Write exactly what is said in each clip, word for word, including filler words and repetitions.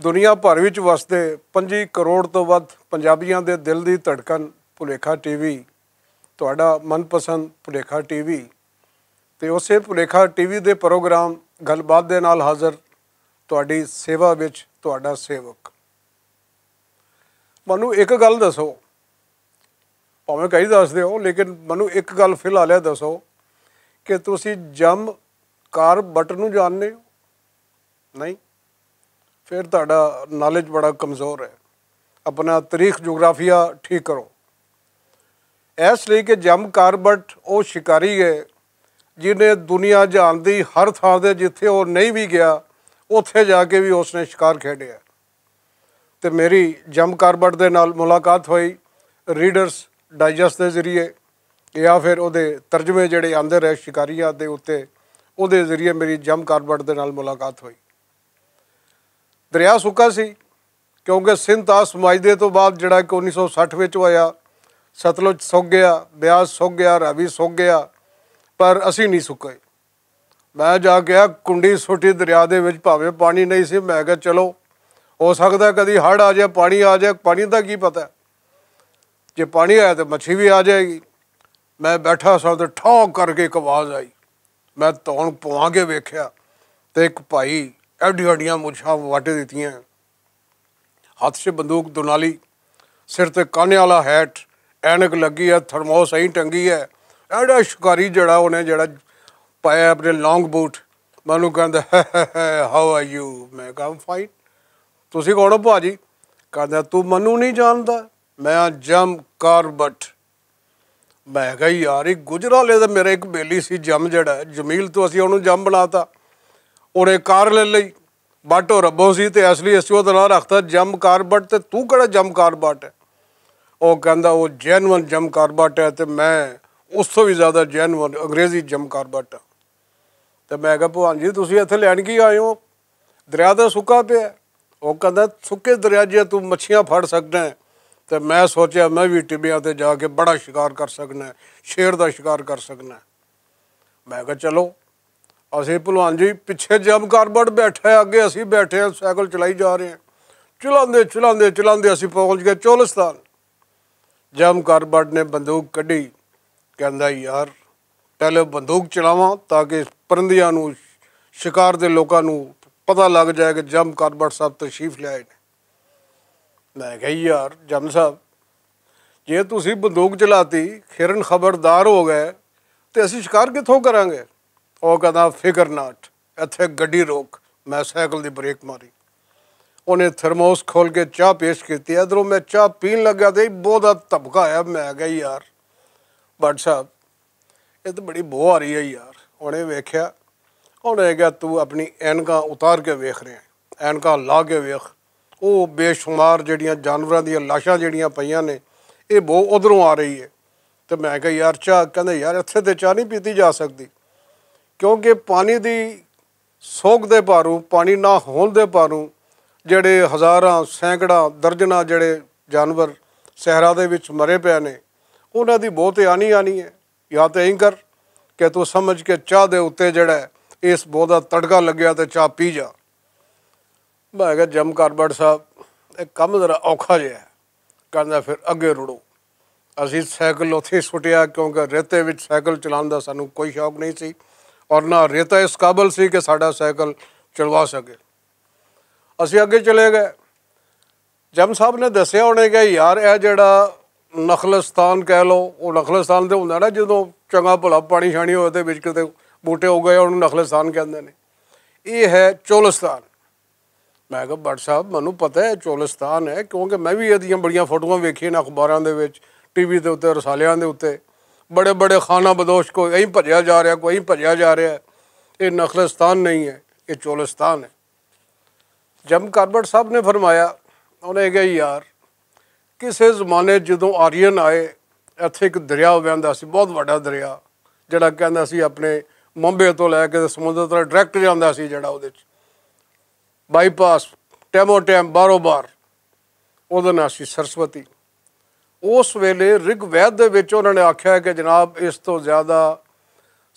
دنیا بھر وچ وسدے پنجی کروڑ توں ودھ پنجابیاں دے دل دی دھڑکن، پلیکھا ٹی وی، تہاڈا من پسند پلیکھا ٹی وی۔ تے اسے پلیکھا ٹی وی دے پروگرام گل بات دے نال حاضر، تہاڈی سیوا وچ تہاڈا سیوک۔ مینوں اک گل دسو، پاویں کئی دس دیو لیکن مینوں اک گل فی الحال ایہہ دسو، کہ تسی جم کار بٹن نوں جاننے ہو؟ نہیں؟ فیر تہاڈا نالج بڑا کمزور ہے۔ اپنا تاریخ جغرافیہ ٹھیک کرو۔ ایس لئی کہ جم کاربٹ او شکاری ہے، جنہیں دنیا جہان دی ہر تھاں دے جتھے او نہیں وی گیا، اتھے جا کے وی اس نے شکار کھیڈیا۔ تے میری جم کاربٹ دے نال ملاقات ہوئی، ریڈرز ڈائجسٹ دے ذریعے یا فیر او دے ترجمے جڑے آندے رہے شکاریاں دے اتے، او دے ذریعے میری جم کاربٹ دے نال ملاقات ہوئی۔ دریا سکا سی، کیونکہ سندھ آس معاہدے توں بعد جڑا کہ انیس سو سٹھ وچ ہویا، ستلج سک گیا، بیاس سک گیا، راوی سک گیا، پر اسی نہیں سکے۔ میں جا کے آ کنڈی سوٹی دریا دے وچ، پاویں پانی نہیں سی، میں کہا چلو، ہو سکدا ہے کدی ہڑ آ جائے، پانی آ جائے، پانی دا کی پتہ ہے؟ جے پانی آیا تے مچھی وی آ جائے گی۔ میں بیٹھا ساں تے ٹھاک کر کے اک آواز آئی۔ میں تون پواں کے ویکھیا تے اک بھائی ایڈیاں ایڈیاں مچھاں وٹ دتیاں، ہتھ چ بندوق دونالی، سر تے کانے والا ہیٹ، اینک لگی ہے، تھرموس ایں ٹنگی ہے۔ ایڈا شکاری جڑا انہیں جڑا پایا اپنے لانگ بوٹ، مینوں کہندا، ہاؤ آر یو؟ میں کہا فائن۔ تسی کون ہو پاجی؟ کہندا تو مینوں نہیں جاندا؟ میں جم کاربٹ۔ میں کہا یار، ایک گجرالے دا میرا ایک بیلی سی جم جڑا ہے، جمیل تو اسی انہوں جم بناتا۔ انہیں کار لے لئی، بٹ اور ربو سی تے اصلی اسی وہ نہ رکھتا جم کاربٹ، تے تو کڑا جم کاربٹ ہے؟ وہ کہندا وہ جینون جم کاربٹ ہے، تے میں اس تو بھی زیادہ جینون انگریزی جم کاربٹ ہاں۔ تے میں کہا بھوان جی، تسی اتھے لین کی آئے ہو؟ دریا تے سکا پیا ہے۔ وہ کہندا سکے دریا جے تو مچھیاں پھڑ سکنا ہے، تے میں سوچیا میں بھی ٹبیاں تے جا کے بڑا شکار کر سکنا ہے، شیر دا شکار کر سکنا ہے۔ میں کہا چلو، اسی بھلوان جی پچھے جم کاربٹ بیٹھا ہے، اگے اسی بیٹھے ہیں، سائیکل چلائی جا رہے ہیں۔ چلاندے چلاندے چلاندے اسی پہنچ گئے چولستان۔ جم کاربٹ نے بندوق کڈی، کہندا یار، پہلے بندوق چلاواں تاکہ پرندیاں نوں، شکار دے لوکاں نوں پتہ لگ جائے کہ جم کاربٹ صاحب تشریف لے آئے نے۔ میں کہا یار جم صاحب، جے تسی بندوق چلاتی، خیرن خبردار ہو گئے، تے اسی شکار کتھوں کراں گے؟ او کہندا فکر ناٹ، ایتھے گڈی روک۔ میں سائیکل دی بریک ماری۔ انہیں تھرموس کھول کے چاہ پیش کیتی۔ ادھروں میں چاہ پین لگا تے بہت دھبکا آیا۔ میں کہا یار بٹ صاحب، یہ تو بڑی بو آ رہی ہے یار۔ انہیں ویکھیا، انہیں کہا تو اپنی اینکاں اتار کے ویکھ رہے ہیں، اینکاں لا کے ویکھ۔ او بے شمار جڑیاں جانوراں دیاں لاشاں جڑیاں پئیاں نے، اے بو ادھروں آ رہی ہے۔ تے میں کہا یار چاہ؟ کہندے یار اتھے تے چاہ نہیں پیتی جا سکدی، کیونکہ پانی دی سوک دے پاروں، پانی نہ ہون دے پاروں جڑے ہزاراں، سینکڑاں، درجناں جڑے جانور صحرا دے وچ مرے پے نے، انہاں دی بو تے آنی آنی ہے۔ یا تے اینکر کہ تو سمجھ کے چاہ دے اتے جڑا ہے اس بو دا تڑکا لگیا تے چاہ پی جا۔ میں کہا جم کاربٹ صاحب، ایک کم ذرا اوکھا جہا ہے۔ کہندا پھر اگے رڑو۔ اسی سائیکل اتھے سٹیا، کیونکہ ریتے وچ سائیکل چلان دا سانوں کوئی شوق نہیں سی، اور نہ ریتا اس قابل سی کہ ساڈا سائیکل چلوا سکے۔ اسی اگے چلے گئے۔ جم صاحب نے دسیا انہیں کہ یار، اے جڑا نخلستان کہہ لو، وہ نخلستان تے ہوندا نا جدوں چنگا بھلا پانی شانی ہوئے تے وچ کتے بوٹے ہو گئے، انہوں نخلستان کہندے نے۔ یہ ہے چولستان۔ میں کہا بٹ صاحب، مینوں پتہ ہے چولستان ہے، کیونکہ میں وی ایہدیاں بڑیاں فوٹواں ویکھیاں نے اخباراں دے وچ، ٹی وی دے اتے، رسالیاں دے اتے، بڑے بڑے خانہ بدوش، کوئی ایں بھجیا جا رہا، کوئی ایں بھجیا جا رہا ہے۔ یہ نخلستان نہیں ہے، یہ چولستان ہے۔ جم کاربٹ صاحب نے فرمایا، انہیں کہا یار، کسے زمانے جدوں آرین آئے، اتھے ایک دریا وہندا سی، بہت وڈا دریا، جڑا کہندا سی اپنے ممبے تو لے کے سمندر تک ڈائریکٹ جاندا سی، جڑا اودے چ بائی پاس، ٹیمو ٹیم، بارو بار، اودے ناں سی سرسوتی۔ اس ویلے رگ وید دے وچ انہوں نے آکھیا کہ جناب، اس تو زیادہ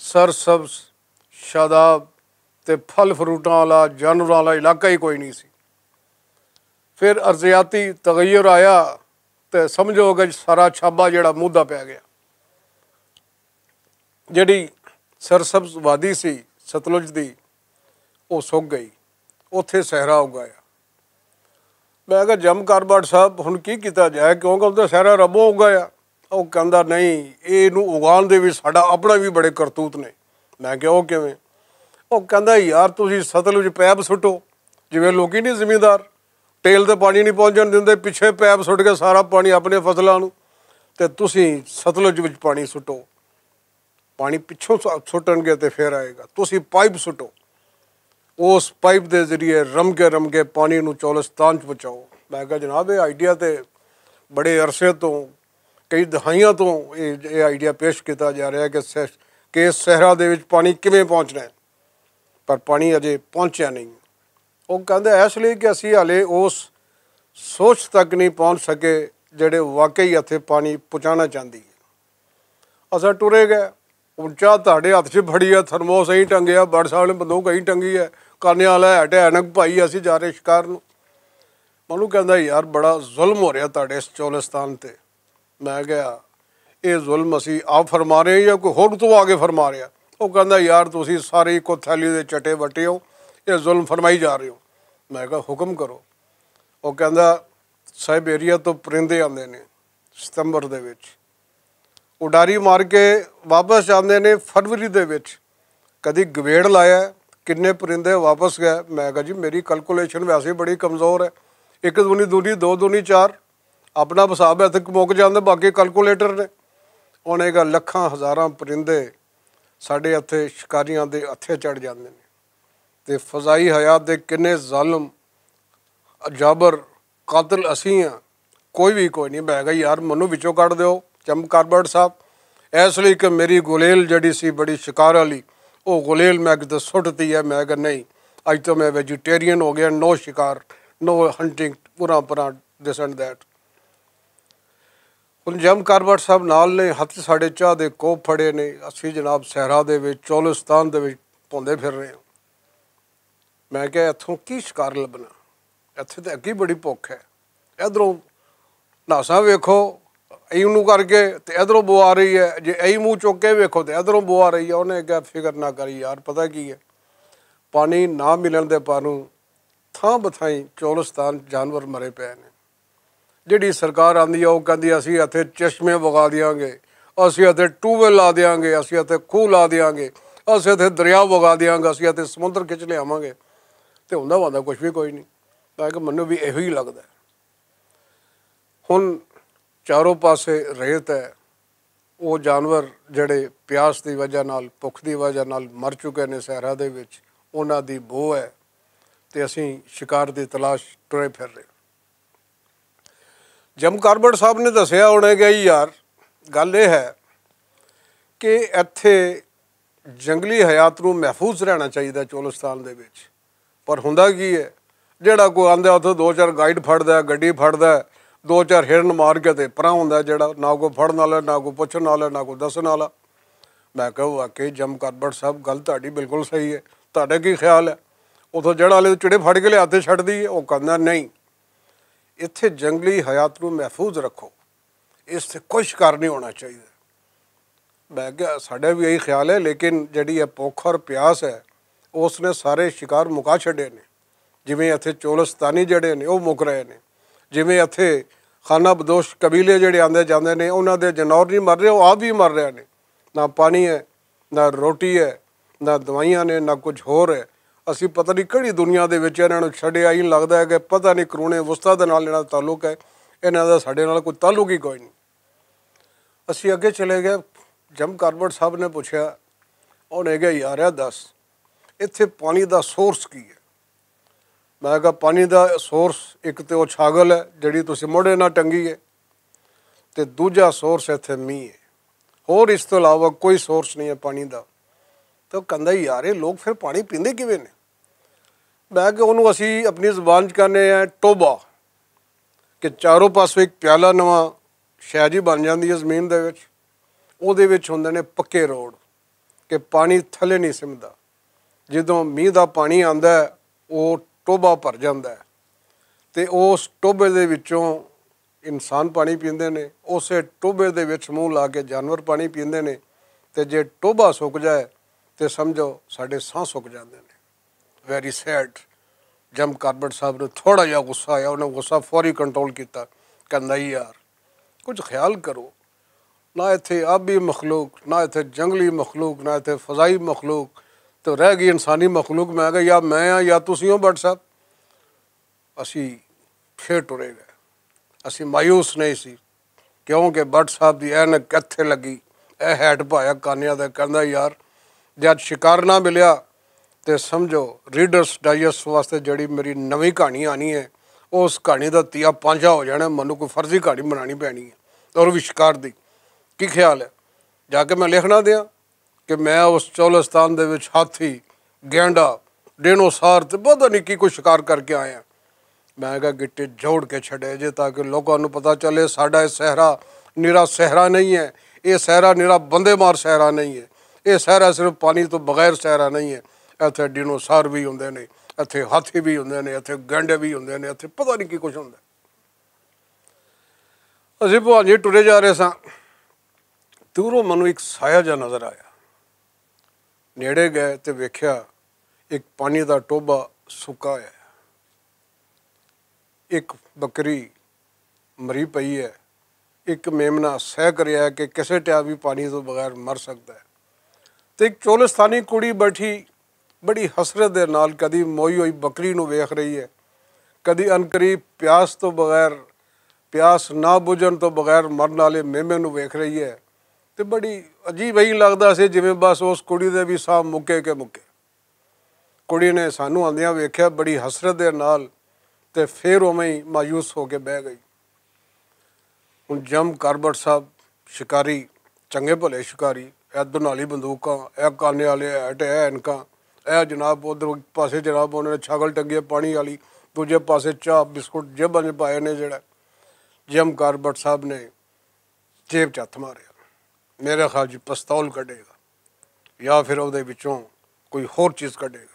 سرسبز، شاداب تے پھل فروٹاں والا، جانوراں والا علاقہ ہی کوئی نہیں سی۔ فیر ارضیاتی تغیر آیا، تے سمجھو کہ سارا چھابا جیہڑا مودا پے گیا۔ جیہڑی سرسبز وادی سی ستلج دی، او سوک گئی۔ اتھے سہرا اگایا۔ میں کہا جم کارباٹ صاحب ہن کی کیتا جائے؟ کیونکہ اتھے سہرا ربوں اگایا۔ او کہندا نہیں، اے نوں اگان دے وچ ساڈا اپنا وی بڑے کرتوت نے۔ میں کہا او کیویں؟ او کہندا یار تسی ستلج پیپ سٹو، جیویں لوکی نہیں زمیندار ٹیل تے پانی نہیں پہنچن دیندے، پچھے پیپ سٹ کے سارا پانی اپنے فصلاں نوں، تے تسی ستلج وچ پانی سٹو۔ پانی پچھوں سٹن گے تے فیر آئے گا، تسی پائپ سٹو، اس پائپ دے ذریعے رم کے رم کے پانی نوں چولستان چ پہنچاؤ۔ میں کہا جناب اے آئیڈیا تے بڑے عرصے توں، کئی دہائیاں توں اے آئیڈیا پیش کیتا جا رہا ہے کہ اس صحرا دے وچ پانی کیویں پہنچنا ہے، پر پانی اجے پہنچیا نہیں۔ او کہندا اس لئی کہ اسی ہالے اس سوچ تک نہیں پہنچ سکے جیہڑے واقعی اتھے پانی پہنچانا چاہندی ہے۔ اساں ٹرے گئے۔ ہن چاہ تہاڈے ہتھ چ بڑی ہے، تھرموس ایں ٹنگیا، بڑ سال بندوق ایں ٹنگی ہے، کانے والا ہے ٹے اینک پائی، اسی جا رہے شکار نوں۔ مینوں کہندا یار بڑا ظلم ہو رہیا تہاڈے اس چولستان تے۔ میں کہیا اے ظلم اسی آپ فرما رہے ہیں یا کوئی ہور تو آگے فرما رہیا؟ او کہندا یار تسی سارے اکو تھیلی دے چٹے وٹے ہو، اے ظلم فرمائی جا رہے ہو۔ میں کہا حکم کرو۔ او کہندا سائبیریا تو پرندے آندے نے ستمبر دے وچ، اڈاری مار کے واپس جاندے نے فروری دے وچ۔ کدی گویڑ لایا ہے، کنے پرندے واپس گئے؟ میں کہا جی میری کیلکولیشن ویسے ہی بڑی کمزور ہے، ایک دونی دونی دو دونی چار، اپنا حساب ہے تے مک جاندے باقی کیلکولیٹر نے۔ انہیں کہا لکھاں ہزاراں پرندے ساڈے ہتھے شکاریاں دے ہتھے چڑھ جاندے نے، تے فضائی حیات دے کنے ظالم جابر قاتل اسی ہیں، کوئی وی کوئی نہیں۔ میں کہا یار منوں وچوں کڈ دیو چم کاربرٹ صاحب، اس لئی کہ میری گلیل جیہڑی سی بڑی شکار والی، او گلیل میں کدے سٹتی ہے۔ میں کہا نہیں، اج تو میں ویجیٹیرین ہو گیا، نو شکار، نو ہنٹنگ، پورا پورا دس اینڈ دیٹ۔ ہن جم کاربرٹ صاحب نال نے ہتھ ساڈے چاہ دے کوپ پھڑے نے، اسی جناب صحرا دے وچ چولستان دے وچ پوندے پھر رہے ہیں۔ میں کہا اتھوں کی شکار لبنا؟ اتھے تے اگی بڑی بھوک ہے۔ ادھروں ناسا ویکھو، ایم نوں کر کے تے ادھروں بو آ رہی ہے، جے ایم منہ چوک کے ویکھو تے ادھروں بو آ رہی ہے۔ انہیں کہا فکر نہ کری یار، پتہ کی ہے، پانی نہ ملن دے پاروں تھاں بتھائیں چولستان جانور مرے پے نے۔ جیہڑی سرکار آندی ہے او کہندی اسی اتھے چشمے وگا دیاں گے، اسی اتھے ٹوبے لا دیاں گے، اسی اتھے کھو لا دیاں گے، اسی اتھے دریا وگا دیاں گے، اسی اتھے سمندر کھچ لے آواں گے۔ تے ہوندا ہوندا کچھ وی کوئی نہیں۔ میں کہ منوں وی ایہو ہی لگدا ہے۔ ہن چاروں پاسے ریت ہے۔ او جانور جیہڑے پیاس دی وجہ نال، بھوک دی وجہ نال مر چکے نے صحرا دے وچ، انہاں دی بو ہے۔ تے اسی شکار دی تلاش ٹرے پھر رہے۔ جم کاربٹ صاحب نے دسیا انہیں کہ یار، گل یہ ہے کہ اتھے جنگلی حیات نوں محفوظ رہنا چاہیدا چولستان دے وچ۔ پر ہوندا کی ہے، جیہڑا کوئی آندا اتھے دو چار گائیڈ پھڑدا ہے، گڈی پھڑدا ہے، دو چار ہرن مار کے تے پرا ہوندا ہے، جیہڑا نہ کوئی پھڑن والا، نہ کوئی پچھن والا، نہ کوئی دسن والا۔ میں کہا واقعی جم کاربٹ صاحب گل تہاڈی بالکل صحیح ہے۔ تہاڈا کی خیال ہے؟ اتھوں جیہڑا والے چڑے پھڑ کے لیا تے چھڈ دی ہے، او کہندا نہیں، اتھے جنگلی حیات نوں محفوظ رکھو، اس تے کوئی شکار نہیں ہونا چاہیے۔ میں کہا ساڈا وی یہی خیال ہے، لیکن جیہڑی یہ پوکھر پیاس ہے، اس نے سارے شکار مکا چھڈے نے۔ جویں اتھے چولستانی جیہڑے نے او مک رہے نے، جویں اتھے خانہ بدوش قبیلے جیہڑے آندے جاندے نے انہاں دے جنور نہیں مر رہے، او آپ وی مر رہے نے۔ نہ پانی ہے، نہ روٹی ہے، نہ دوائیاں نے، نہ کچھ ہور ہے۔ اسی پتہ نہیں کہڑی دنیا دے وچ انہاں نوں چھڈیا ہی، لگدا ہے کہ پتہ نہیں قرون وسطی دے نال انہاں دا تعلق ہے۔ انہاں دا ساڈے نال کوئی تعلق ہی کوئی نہیں۔ اسی اگے چلے گئے۔ جم کاربٹ صاحب نے پوچھیا، انہیں کہا یار اے دس، اتھے پانی دا سورس کی ہے؟ میں کہا پانی دا سورس ایک تے او چھاگل ہے جیہڑی تسی موڑے نہ ٹنگی ہے، تے دوجا سورس اتھے می ہے، ہور اس توں علاوہ کوئی سورس نہیں ہے پانی دا۔ تے او کہندا یار اے لوگ پھر پانی پیندے کیویں نے؟ میں کہا انہوں اسی اپنی زبان چ کہنے ہیں ٹوبا، کہ چاروں پاسوں ایک پیالہ نواں شہجی بن جاندی ہے زمین دے وچ۔ اوہدے وچ ہوندے نے پکے روڈ، کہ پانی تھلے نہیں سمدا۔ جدوں میہہ دا پانی آندا ہے، او ٹوبا بھر جاندا ہے۔ تے اس ٹوبے دے وچوں انسان پانی پیندے نے، اسے ٹوبے دے وچ منہ لا کے جانور پانی پیندے نے، تے جے ٹوبا سک جائے تے سمجھو ساڈے ساہ سک جاندے نے۔ ویری سیڈ۔ جم کاربٹ صاحب نے تھوڑا جہا غصہ آیا، انہیں غصہ فوری کنٹرول کیتا۔ کہندا، "یار، کچھ خیال کرو، نہ ایتھے آبی مخلوق، نہ ایتھے جنگلی مخلوق، نہ ایتھے فضائی مخلوق، تے رہ گئی انسانی مخلوق۔" میں کہا، "یا میں ہاں یا تسی ہو بٹ صاحب۔" اسی پھر ٹرے گئے۔ اسی مایوس نہیں سی، کیونکہ بٹ صاحب دی عینک کتھے لگی، اے ہیٹ پایا کانیاں دے، کہندا، "یار، جد شکار نہ ملیا تے سمجھو، ریڈرز ڈائجسٹ واسطے جڑی میری نویں کہانی آنی ہے، اس کہانی دا تیا پانجا ہو جانا، مینوں کوئی فرضی کہانی بنانی پینی ہے، اور بھی شکار دی۔ کی خیال ہے؟" جا کے میں لکھنا دیاں کہ میں اس چولستان دے وچ ہاتھی، گینڈا، ڈینوسار تے پتہ نہیں کی کچھ شکار کر کے آیا۔ میں کہا، "گٹے جوڑ کے چھڈے جے، تاکہ لوکاں نوں پتہ چلے، ساڈا یہ صحرا نرا صحرا نہیں ہے، یہ صحرا نرا بندے مار صحرا نہیں ہے، یہ صحرا صرف پانی تو بغیر صحرا نہیں ہے۔ ایتھے ڈینوسار بھی ہوندے نے، ایتھے ہاتھی بھی ہوندے نے، ایتھے گینڈے بھی ہوندے نے، ایتھے پتہ نہیں کی کچھ ہوندا ہے۔" اسی بھوانجی ٹرے جا رہے ساں، دوروں مینوں ایک سایہ جا نظر آیا۔ نیڑے گئے تے ویکھیا، ایک پانی دا ٹوبا سکا ہے، ایک بکری مری پئی ہے، ایک میمنا سہ کریا ہے کہ کسے ٹائم بھی پانی تو بغیر مر سکدا ہے۔ تے ایک چولستانی کڑی بیٹھی بڑی حسرت دے نال کدی موئی ہوئی بکری نوں ویکھ رہی ہے، کدی انقریب پیاس تو بغیر، پیاس نہ بجھن تو بغیر مرن والے میمے نوں ویکھ رہی ہے۔ تے بڑی عجیب ہی لگدا سی، جویں بس اس کڑی دے بھی ساہ مکے کے مکے۔ کڑی نے سانوں آندیاں ویکھیا بڑی حسرت دے نال، تے فیر اوویں ہی مایوس ہو کے بہہ گئی۔ ہن جم کاربٹ صاحب شکاری، چنگے بھلے شکاری، اے دنالی بندوقاں، اے کانے والے ہیٹ، اے اینکاں، اے جناب ادھر پاسے جناب انہوں نے چھاگل ٹنگی ہے پانی والی، دوجے پاسے چاہ بسکٹ جیباں چ پائے نے۔ جڑا جم کاربٹ صاحب نے جیب چ ہتھ ماریا، میرے خیال جی پستول کڈے گا یا پھر اودے وچوں کوئی ہور چیز کڈے گا،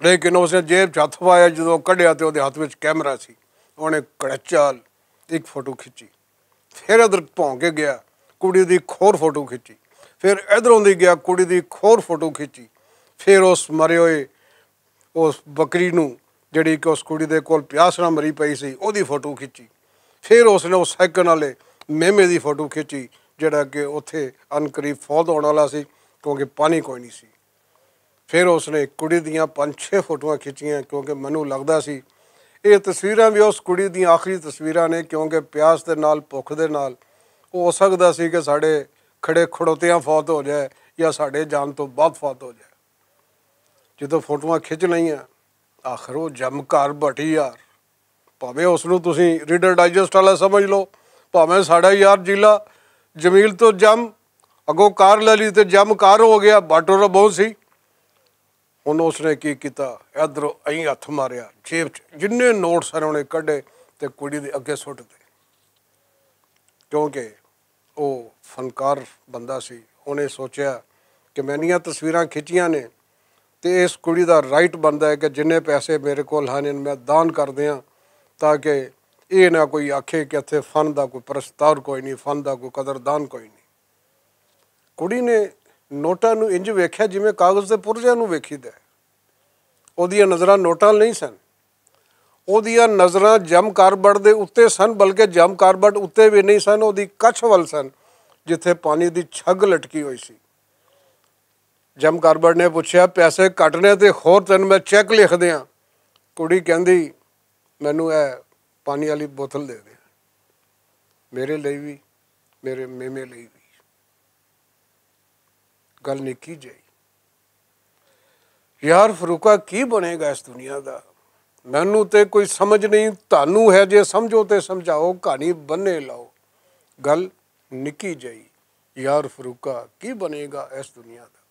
لیکن اس نے جیب چ ہتھ پایا، جدوں کڈیا تے اودے ہتھ وچ کیمرہ سی۔ انہیں کڑچال ایک فوٹو کھچی، پھر ادھر پھونک کے گیا، کڑی دی کھور فوٹو کھچی، پھر ادھروں دی گیا، کڑی دی کھور فوٹو کھچی، پھر اس مرے ہوئے اس بکری نوں، جڑی کہ اس کڑی دے کول پیاس نہ مری پئی سی، اودی فوٹو کھچی۔ پھر اس نے اس سائیکل والے میمے دی فوٹو کھچی، جڑا کہ اتھے ان قریب فوت ہونے والا سی، کیونکہ پانی کوئی نہیں سی۔ پھر اس نے کڑی دیاں پنج چھ فوٹوواں کھچیاں، کیونکہ مینوں لگدا سی یہ تصویراں بھی اس کڑی دیاں آخری تصویراں نے، کیونکہ پیاس دے نال، بھوک دے نال، او ہو سکدا سی کہ ساڈے کھڑے کھڑوتیاں فوت ہو جائے یا ساڈے جان تو بعد فوت ہو جائے۔ جدوں فوٹوواں کھچ لئیاں، آخر وہ جم گھر بٹی یار۔ بھاویں اس نوں تسی ریڈر ڈائجسٹ والا سمجھ لو، بھاویں ساڈا یار جیلا جمیل تو جم اگوں کار لے لی تے جم کار ہو گیا، بٹ اور بہت سی۔ ہن اس نے کی کیتا؟ ادھر ائیں ہتھ ماریا، جیب چ جنہیں نوٹ سن انہیں کڈے تے کڑی دے اگے سٹ دے، کیونکہ او فنکار بندہ سی۔ انہیں سوچیا کہ میں نیاں تصویراں کھچیاں نے، تے اس کڑی دا رائٹ بندا ہے کہ جنہیں پیسے میرے کول ہن، میں دان کر دیاں، تاکہ اے نہ کوئی آکھے کہ اتھے فن دا کوئی پرستار کوئی نہیں، فن دا کوئی قدردان کوئی نہیں۔ کڑی نے نوٹاں نوں انج ویکھیا جویں کاغذ دے پرزیاں نوں ویکھیدا ہے۔ اودیاں نظراں نوٹاں نہیں سن، اودیاں نظراں جم کاربٹ دے اُتے سن، بلکہ جم کاربٹ اُتے وی نہیں سن، اودی کچھ ول سن، جتھے پانی دی چھگ لٹکی ہوئی سی۔ جم کاربٹ نے پچھیا، "پیسے کٹنے تے خور تین میں چیک لکھ دیاں۔" کڑی کہندی، "مینوں اے پانی والی بوتل دے دے، میرے لئی وی، میرے میمے لئی وی۔" گل نکی جائی۔ یار فروقہ، کی بنے گا اس دنیا دا؟ مینوں تے کوئی سمجھ نہیں، تانوں ہے جے سمجھو تے سمجھاؤ، کہانی بنے لاؤ۔ گل نکی جائی۔ یار فروقہ، کی بنے گا اس دنیا دا؟